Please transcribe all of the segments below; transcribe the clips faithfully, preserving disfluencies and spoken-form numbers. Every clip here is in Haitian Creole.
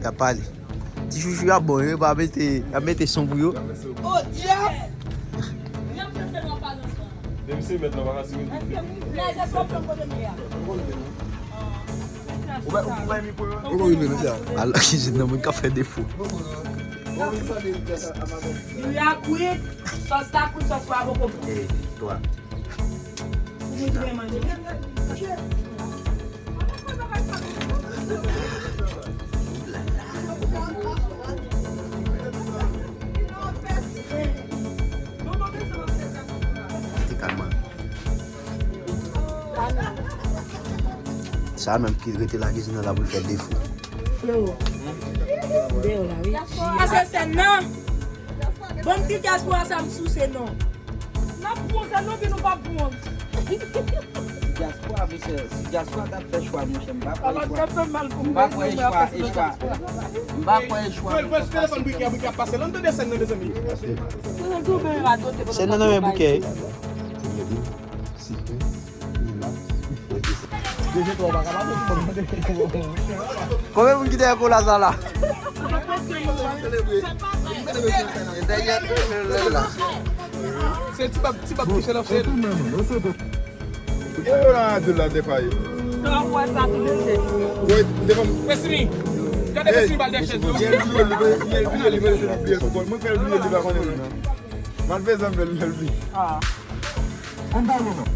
Y ap pale. Ti chouchou y ap bon, yo pa mete, y ap mete son pou yo. Oh, Jeff! Depi se mèt la, pa ka sou. Ou pa, ou pa mi pou yo. Ou rive menm sa. Al nan kizin nan, moun ka fè defo. Li a kwit, sòs la kwit, sòs la poko bon. Eh, toi. Ou manje. Te kalman. Sa menm ki rete la kizin nan la pou l fè defo. Flo. Deyò la, wi. Pase sèn nan. Bon, m di dyaspora sa m souse non. N ap bwonze, nou vin nou pa bwonze. Dyaspora, mesye, si dyaspora t ap fè chwa, monchè, m pa kwè e chwa. M pa kwè e chwa, e chwa. M pa kwè e chwa. Fè, fè sou telefòn Brikè, Brikè ap pase la, n tande sèn nan, mezanmi. Sèn nan nan men Brikè. Konbyen moun ki dèyè kola sa la? Se ti bab, ti bab ki fè l ap fè l. Pou gen yo nan radyo la defa yo. Wè, devan. Wesimi, gade Wesimi bal dèyè chèz yo. Mwen fè l bliye li pa konnen non. Malvezan fè l bliye. Ann pale non.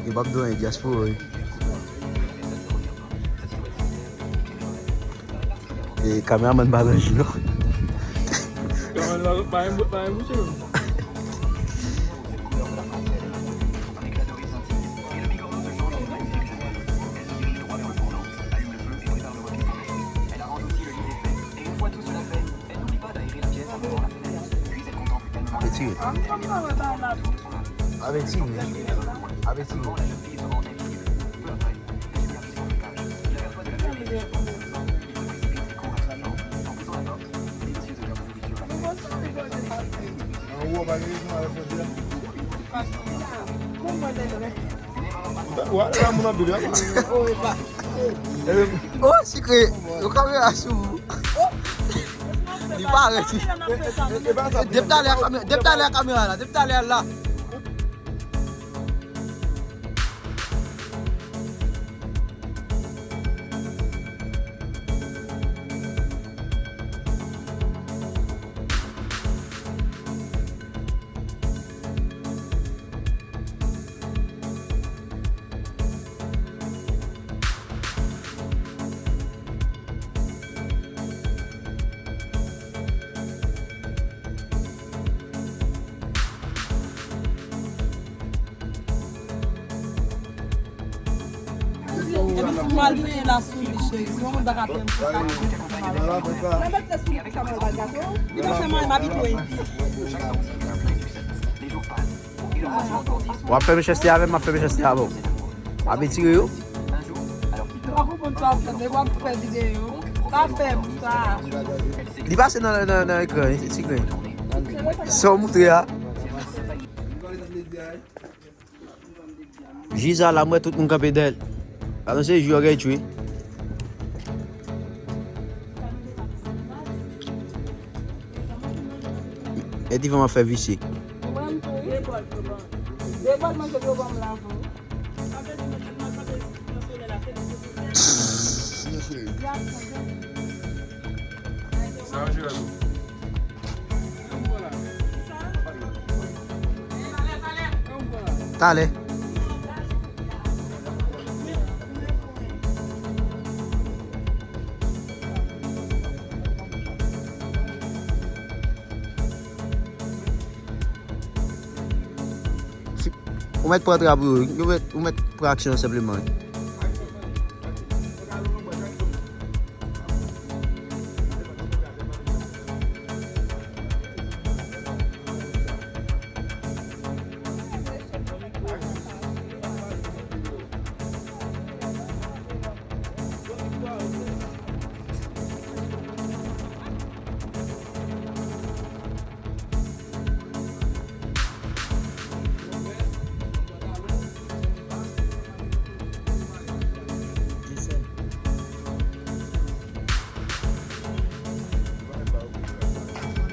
Yo p ap donnen dyaspora wi. E kameramann pa nan jou non. Kameramann pa, pa, pa, pa, pa, Apeti. Apeti. Apeti. Wa, la moun anpil, wi. Oh, sikre. Yo kamera sou ou. Li parèt, wi. Depi talè a kamera, depi talè a kamera la, depi talè a la. Epi si m al peye la sou li, cheri, si yon moun pa ka peye m pou sa, li pa fè mal, m abitye. W ap fè mechanste avè m, m ap fè mechanste avè w. W ap etire yo. M pa konprann sa w ap fè, men w ap fè videyo. Pa fè m sa. Li pase nan, nan, nan ekran, ti grenn. Sa w moutre a. Jij a la, m wè tout moun kanpe dèyè l. Atann se jij yo gen tchwe. E ti fanm ap fè visye. Talè. Ou mèt pran travay yo, ou mèt, ou mèt pran aksyon an senpleman.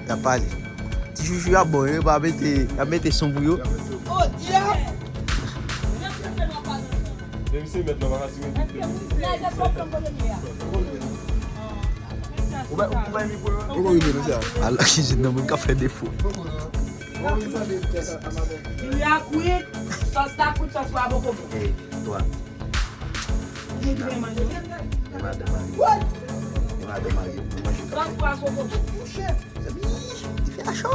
Y ap pale. Ti chouchou y ap bon, yo pa mete, y ap mete son pou yo. Oh, Jeff! Menm si se mèt la, pa asire. Ou bay, ou bay mikwo yo. Poko rive nou sa. Ala ki jèn nan moun k ap fè defo. Li a kwit, sòs la kwit, sòs pwa poko bon. Hey, toi. Ou vin fè manje. E madan marye. E madan marye. Sòs pwa poko bon. Mezanmi, li fè a cho.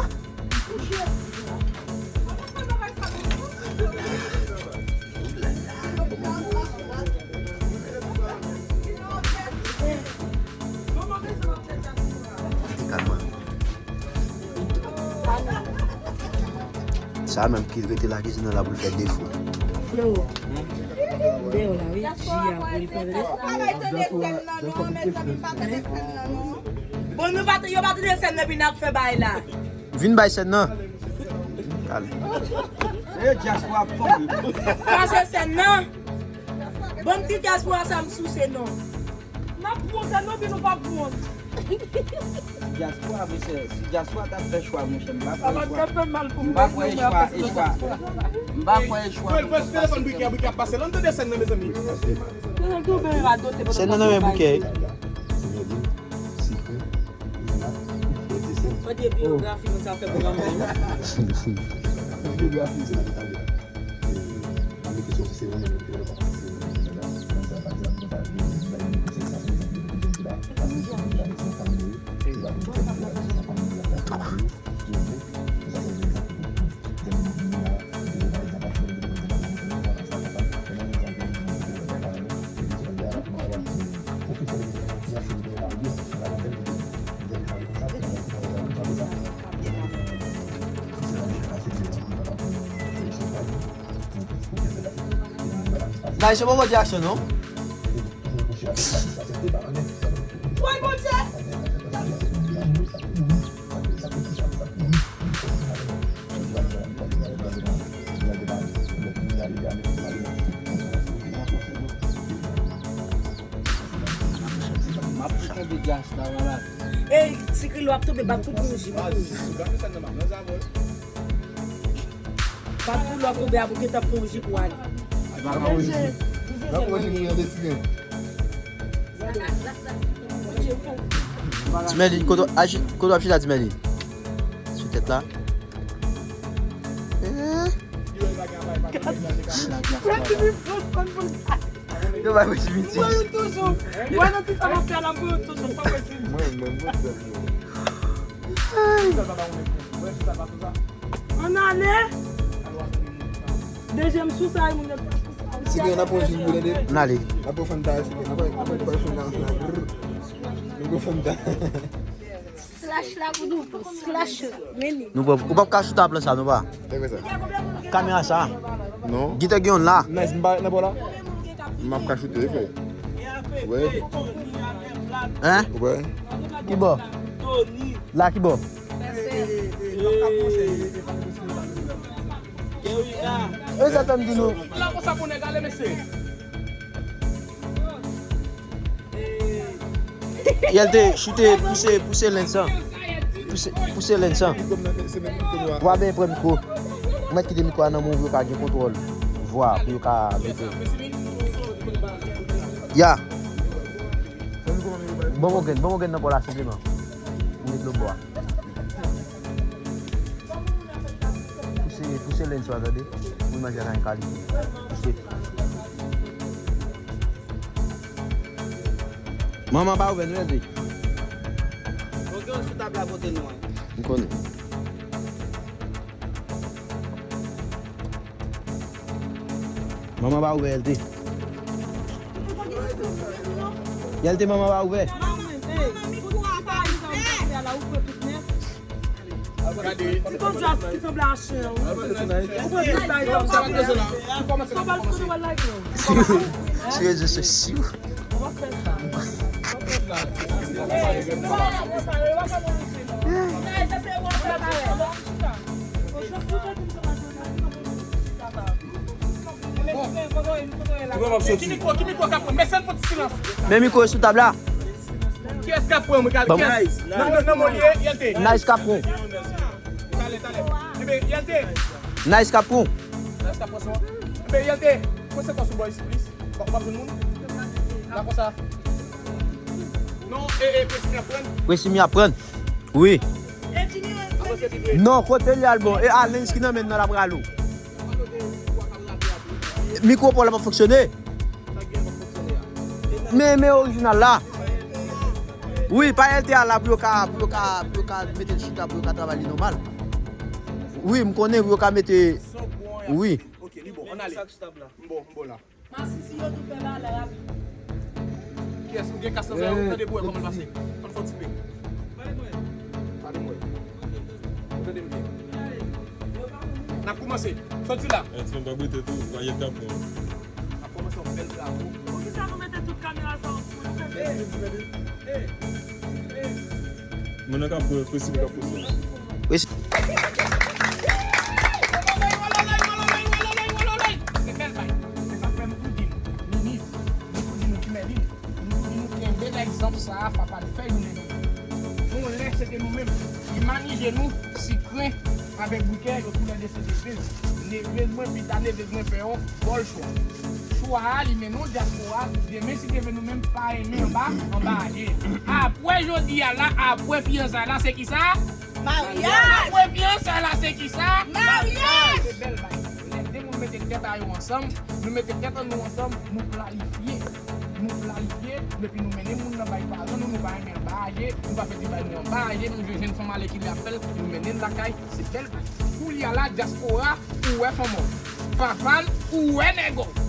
Sa menm ki rete lakizin nan la pou l fè defo. Freo, deyò la, wi, ji a pou li fè defo. Bon, nou pa, yo pa tande sèn nan, epi n ap fè bagay la. Vin bay sèn nan. Ale. E dyaspora ap tonbe. Pase sèn nan. Bon, ti dyaspora sa m souse non. N ap pran sèn nan, epi nou pa pran. Dyaspora, mesye, si dyaspora ta fè chwa, monchè, m pa kwè e chwa. M pa kwè e chwa, e chwa. M pa kwè e chwa. Frè, frè, sou telefòn Brikè, Brikè ap pase la, n tande sèn nan, mezanmi. Sèn nan nan men Brikè. Fò di byografi moun sa fè pwogram nan. Byografi. Nice, yo pa di aksyon, non? Woy, Bondye! M ap kenbe dyaspora la. Ey, ti krilo ap tonbe, bat kout pou nou ji pou nou. Bat kout lòt koube a pou gentan pran yon ji pou ale. Ti Mèli, kote w ap chita, Ti Mèli? Sou tèt la. Eh. Yo bay mwen Jimmy T. Mwen toujou. Mwen nan ti sa mafya la, mwen toujou, pa posib. Mwen menm, mwen menm. Ann ale. Dezyèm sou sa, moun yo pa sou sa. Si gen, n ap pran jis pou tande. N ale. N ap pran Fanta, si gen, n ap pran, n ap pran Fanta. Nou pran Fanta. Slash la pou nou, slash, men li. Nou pran, ou p ap ka choute a plan sa, non, pa? Fè kwè sa. Kamera sa. Non. Gita gen yon la. Nice, m pa nan bò la. M ap ka choute, frè. Wè. Hein? Wè. Ki bò? La ki bò? E sa tann di nou. La konsa pou nèg ale, mesye. Yèl te choute, pouse, pouse lens lan. Pouse, pouse lens lan. Vwa ben pran mikwo. Ou mèt kite mikwo a nan men w pou yo ka gen kontwòl vwa, pou yo ka mete. Ya. Bon, bon, grenn, bon, bon, grenn nan bò la, senpleman. Met lo bò a. Pouse, pouse lens ou a, tande. Pou imaj la ka gen kalite. Pouse. Manman pa ouvè, nou, L T. Bon, gen yon sou tab la kote nou an. M konnen. Manman pa ouvè, L T. L T, manman pa ouvè. Ti konn djaz ki sanble a chen, wi. Ou pran tout bagay konsa. Sa pa kote w al like nou. Sou rezo sosyo. Ou pa fè sa. Ou pa fè sa. Ki mikwo, ki mikwo k ap pran? Mesye, n fè ti silans. Men mikwo sou tab la. Kiyès k ap pran? Ban m. Nan, nan, nan, mwen ye, L T. Nice k ap pran. Talè, talè. Enben, L T. Nice k ap pran. Nice k ap pran son. Enben, L T, pran se kò sou bò isi, plis. Ou pa, ou pa jwenn moun? La konsa. Non, e, e, Presi mi ap pran. Presi mi ap pran. Wi. Non, kote li al bon? E a lens ki nan men nan la pral ou. Mikwo pa w la p ap fonksyone. Men, men orijinal la. Wi, pa L T A la pou yo ka, pou yo ka, pou yo ka mete l chita, pou yo ka travay li nòmal. Wi, m konnen pou yo ka mete, wi. Ok, li bon, ann ale. M bon, m bon la. Masisi yo tou fè bagay la. Kiyès? Ou gen kas nan zòrèy ou? Tande pou wè kòman l pase. Ann fè yon ti pe. Pale mwen. Ou tande m byen? N ap kòmanse. Sòti la. Èske m p ap rete tou? Vayèt k ap pran. N ap kòmanse yon bèl bravo. Poukisa nou mete tout kamera sa ansanm? Moun nan k ap pran, Presi k ap poste. Presi. Se bèl bay. Se sa k fè m tou di nou, minis, m tou di nou ki mèt li, m tou di nou kenbe lègzanp sa a, Fafan fè jounen jodi. Yon lè se te nou menm. Imanije nou, Sikren avèk Bouke, yo toulède se te pez. Nevle mwen, pita nevle mwen fè yon bòl chwa. Chwa a, li mennen w dyaspora, demen si Dye vle nou menm pa renmen anba, anba aje. Apre jodi a la, apre fiyansay la, se kisa? Maryaj! Apre fiyansay la, se kisa? Maryaj! Se bèl bagay. Lè de moun mete tèt a yo ansanm, nou mete tèt an nou ansanm, nou planifye. Nou planifye, epi nou mennen moun nan bay paran nou, nou pa renmen anba aje, nou pa fè ti bay nou anba aje, nou jwenn jèn fanm alèkile ap fè l, nou mennen l lakay, se bèl bagay. Koulye a la, dyaspora, ou wè fanm ou. Fafan, ou wè nèg ou.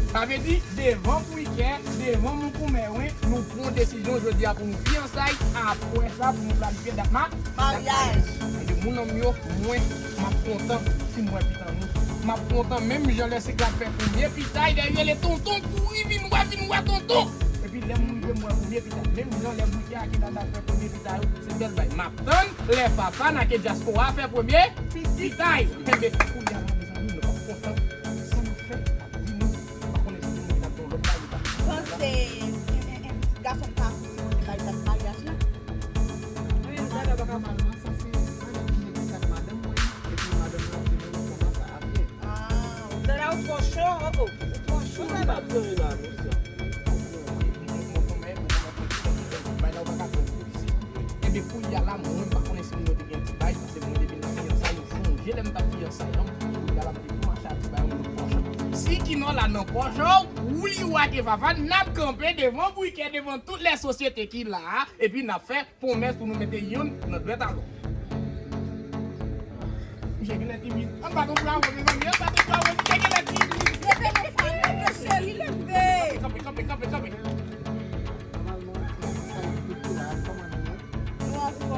Sa vle di, devan Bouke, devan Monkoumè, wi, nou pran desizyon jodi a pou nou fiyansay, apre sa, pou nou planifye dat ma-, maryaj. Ebyen, moun an m yo, mwen, m ap kontan si m wè pita nou. M ap kontan menm jan lè se gad fè premye pita, li rele tonton, kouri vin wè, vin wè tonton. Epi lè m rive, m wè premye pita. Menm jan lè Bouke ak Dada fè premye pita yo, se bèl bay. M ap tann lè Fafan ak dyaspora fè premye pita yo. Enben, kounye a la, mezanmi, nou p ap kontan. Sa n ap fè, n ap di nou, m pa konnen si gen moun ki t ap gen yon lòt bagay li pa. Panse, en, en, en, pitit gason m pa sipoze bay dat maryaj la? Wi, Dada pa ka. Nòmalman, sa se madanm ki mete sa ak madanm mwen, epi madanm nan di nou kòman sa ap ye. Ah, Dada, ou twò cho, oh, oh, ou twò cho, Dada. Ou pa bezwen la, mesye. Ebyen, kounye a la, mwen, m pa konnen si moun yo te gen ti bay, paske mwen, depi nan fiyansay, ou chonje lè m t ap fiyansay, non? Kounye a la, m te tou mache ak ti bay, ou nan pòch. Si Kinò la nan pòch, ou, ou li wake Fafan, n ap kanpe devan Bouke, devan tout lè sosyete ki la a, epi n ap fè pwomès pou nou mete youn nan dwèt a lòt. Misye genlè timid. Ann bat yon bravo, mezanmi. Ann bat yon bravo. Misye genlè timid. Leve non, fanmi, cheri, leve. Kanpe, kanpe, kanpe, kanpe. Nou anfòm.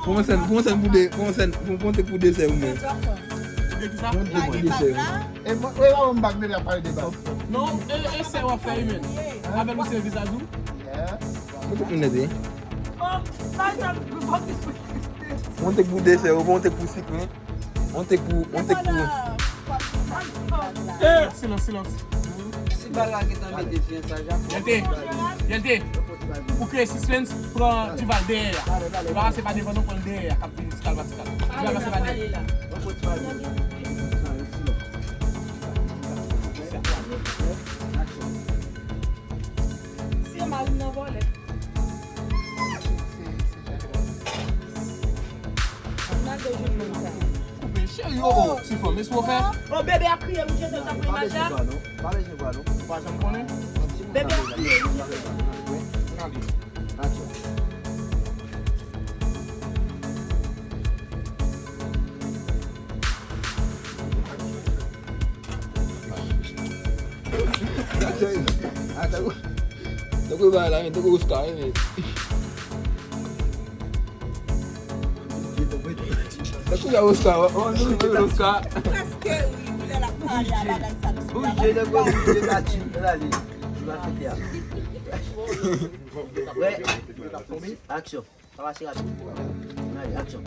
Pran sèn, pran sèn pou de, pran sèn, pran, pran te pou desè ou menm. Pran te pou desè ou. E mwen, e mwen, m pa vle pale de bag. Non, e, e sè w ap fè, wi, men. Avè l ou se vizaj ou. Mwen te pou nèt, wi. Mwen te pou desè, ou mwen te pou sikren. Mwen te pou, mwen te pou. Eh, silans, silans. Si bal la gentan mete fiyansaj la. Yèlte, Yèlte, pou kreye sispens, pran Duval dèyè a. Duval se pa devan non, pran dèyè a, k ap vini ti kal pa ti kal. Duval se pa dèyè. Si yo mari m nan vòlè. N al de jwenn moun sa. Koupe cheri, oh, oh, ti fanm, espo fè. Oh, bebe ap kriye, wi, Jezè, sa pran imaj la. Pa bezwen vwa, non. Pa bezwen vwa, non. Ou pa janm konnen. Bebe ap kriye, wi, Jezè. N ale. Aksyon. Tankou, tankou bagay la, men tankou Oscar, men. Tankou la Oscar, wè, wè, nou rive Oscar. Prèske, wi, wi, lè l ap pale a bagay sa, misye. Bouje, tankou bouje, la ti, la li. Li va fete a. Wè. Aksyon. Sa mache rapid. N ale, aksyon.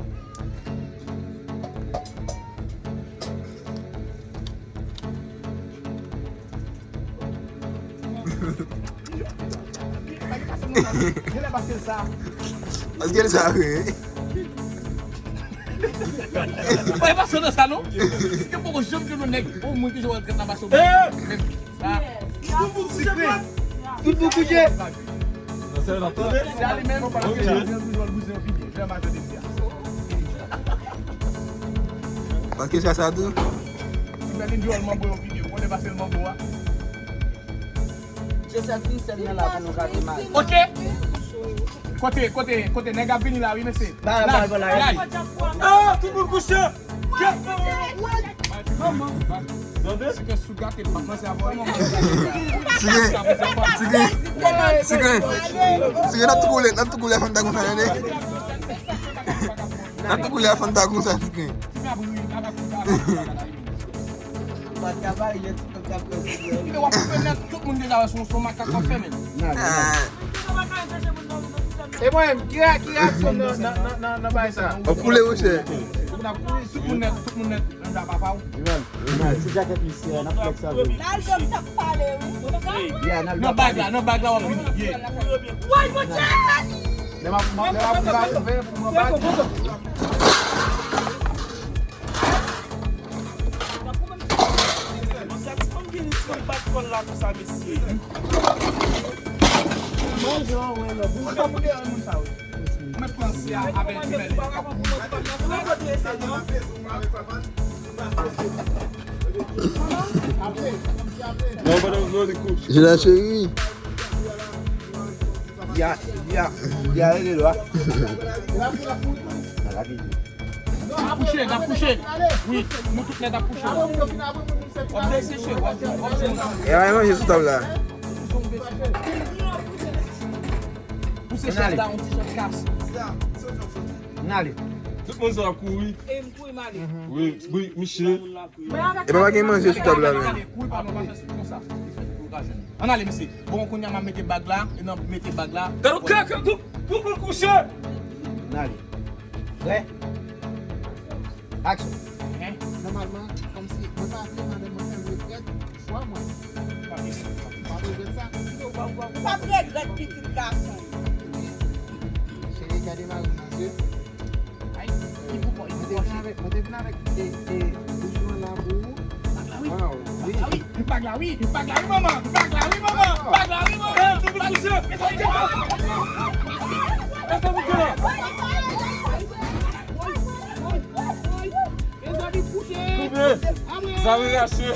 Paske l sa vre. Mwen pa sou nan sa non. Si te poko janm jwenn yon nèg, yon moun ki jwe rèl trèt la pa sou. Sa. Tout moun kouche. Tout moun kouche. Se a li menm. Paske sa, sa tou. Se sèl, se sèl nan la pou nou ka demare. Ok. Kote, kote, kote nèg ap vini la, wi, mesye. Ba, ba, ba, la. Ah, tout moun kouche. Tande? Sike, sike, sike, n ap tou koule, n ap tou koule a Fanta konsa, tande. N ap tou koule a Fanta konsa, sike. Tout moun deja wè se yon makak w ap fè, men. Ah. E mwen menm, ki re-, ki reyaksyon nan, nan, nan, nan, nan bagay sa? W ap koule, monchè. N ap koule, tout moun nèt, tout moun nèt anndan papa w. Ivan, Ivan, ti jakèt misye a, n ap flex avè l. Naldo t ap pale, wi. Yeah, Naldo ap pale. Nan bag la, nan bag la, w ap vini. Yeah. Woy, monchè! Lè m ap, lè m ap, lè m ap, lè m ap, lè m ap, lè m ap. Sa ti fanm vini ti bat kòl la konsa, mesye. Manje an, wè, lò. Mwen panse a avè ti bèl. Jina cheri. Ya, ya, ya, rele lwa. N ap kouche, n ap kouche. Wi, nou tout nèt ap kouche. W ap deseche, w ap, w ap. E a manje sou tab la. Pouse chèz la, yon ti jan kase. N ale. Tout moun sa ap kouri. E m kouri m ale. Wi, wi, misye. E pa gen manje sou tab la menm. Ann ale, mesye. Bon, kounye a m ap mete bag la, e nan mete bag la. Gade w kaka, tout, tout moun kouche. N ale. Prè? Aksyon. Nòmalman, kòmsi mwen pa vle madanm mwen fè m regrèt chwa mwen. Ou p ap regrèt sa? Ou p ap regrèt, pitit gason. Cheri, gade mari m nan zye. Mwen te vin avèk, mwen te vin avèk, e, e, bouchon an la pou ou. Bag la wi. Waw, wi. Bag la wi, bag la wi, manman. Bag la wi, manman. Bag la wi, manman. Bag la wi, manman. Mezanmi, kouche. Zam rache.